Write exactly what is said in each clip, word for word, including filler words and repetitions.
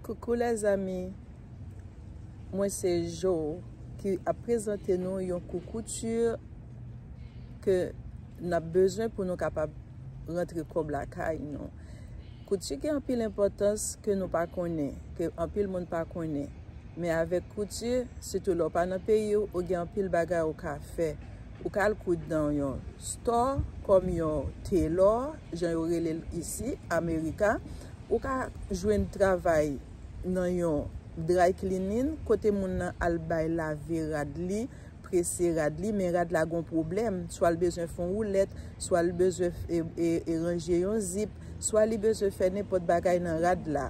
Coucou les amis, mwen se Jo ki ap prezante nou yon kou kouti ke n ap bezwen pou nou kapab rantre kòb lakay nou. Kouti gen anpil enpòtans ke nou pa konnen, ke anpil moun pa konnen. Men avèk kouti, sitou lè w pa nan peyi w, ou gen anpil bagay ou ka fè. Ou ka al koud nan yon store, kòm yon telò, jan yo rele l isi, Amerika. Ou ka jwenn travay nan yon dry cleaning, kote moun nan al bay lave rad li, prese rad li, men rad la gon pwoblèm. Swa l bezwen fè yon woulèt, swa l bezwen e, e, e ranje yon zip, swa li bezwen fè nenpòt bagay nan rad la.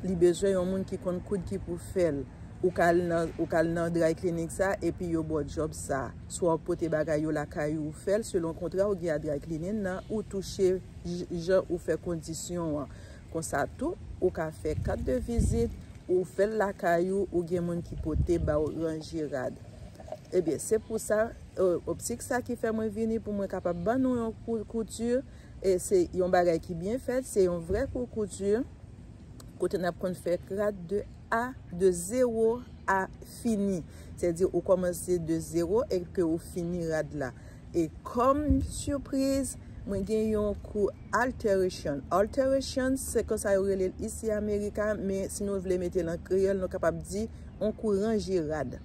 Li bezwen yon moun ki konn koud ki pou fè l. Ou ka al nan, ou ka al nan dry cleaning sa, epi yo ba w djòb sa. Swa w pote bagay yo lakay ou, ou fè l selon kontra ou gen a dry cleaning nan, ou touche j-, jan ou fè kondisyon an. Konsa tou, ou ka fè kat de vizit, ou fè l lakay ou, ou gen moun ki pote ba w ranje rad. Ebyen, se pou sa, e, optik sa ki fè mwen vini pou mwen kapab ban nou yon kou-, kouti, e se yon bagay ki byen fèt, se yon vrè kou kouti, kote n ap konn fè rad de A, de zewo a fini. Sètadi ou kòmanse de zewo e ke ou fini rad la. E kòm sipriz, mwen gen yon kou alteration. Alteration, se konsa yo rele l isi Amerika, men si nou vle mete l an kreyòl, nou kapab di yon kou ranje rad.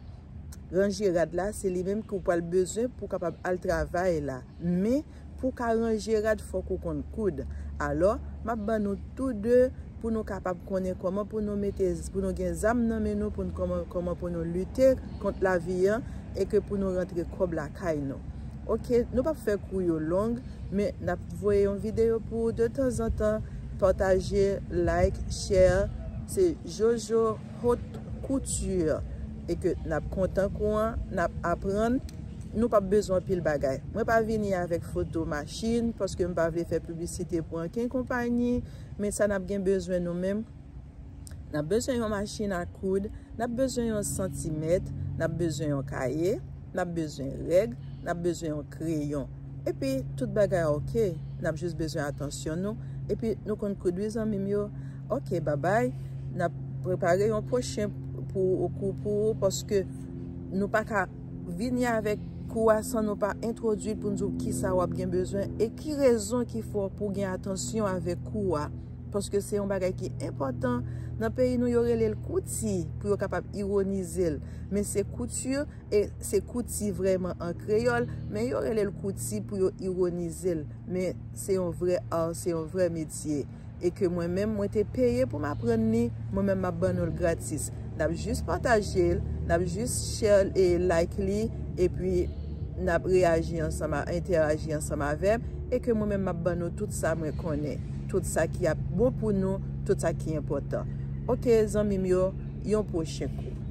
Ranje rad la, se li menm ke w pral bezwen pou w kapab al travay la. Men, pou w ka ranje rad, fòk ou konn koud. Alò, m ap ban nou tou de pou nou kapab konnen kòman pou nou mete, pou nou gen zam nan men nou, pou nou kòman, kòman pou nou lite kont lavi an, e ke pou nou rantre kòb lakay nou. Oke, nou p ap fè kou yo long, men n ap voye yon videyo pou ou de tanzantan. Pataje, like, share. Se Jojo Haute Couture. E ke n ap kontan kou an, n ap aprann. Nou p ap bezwen anpil bagay. Mwen pa vini avèk foto machin, paske m pa vle fè piblisite pou ankenn konpayi, men sa n ap gen bezwen nou menm. N ap bezwen yon machin a koud, n ap bezwen yon santimèt, n ap bezwen yon kaye, n ap bezwen règ, n ap bezwen yon kreyon. Epi, tout bagay oke, n ap jis bezwen atansyon nou. Epi, nou konn koud wi zanmi m yo. Oke, babay, n ap prepare yon pwochen pou, kou pou ou, paske nou pa ka vini avèk kou a san nou pa entwodui l pou n di w kisa w ap gen bezwen e ki rezon ki fè w pou w gen atansyon avèk kou a. Paske se yon bagay ki enpòtan. Nan peyi nou, yo rele l kouti pou yo kapab ironize l. Men se kouti, e se kouti vrèman an kreyòl, men yo rele l kouti pou yo ironize l. Men se yon vrè ar, se yon vrè metye. E ke mwen menm, mwen te peye pou m aprann li, mwen menm m ap ban nou l gratis. N ap jis pataje l, n ap jis share e like li, epi n ap reyaji ansanm, entèaji ansanm avè m, e ke mwen menm m ap ban nou tout sa mwen konnen, tout sa ki ap bon pou nou, tout sa ki enpòtan. Oke, zanmi m yo, yon pwochen kou.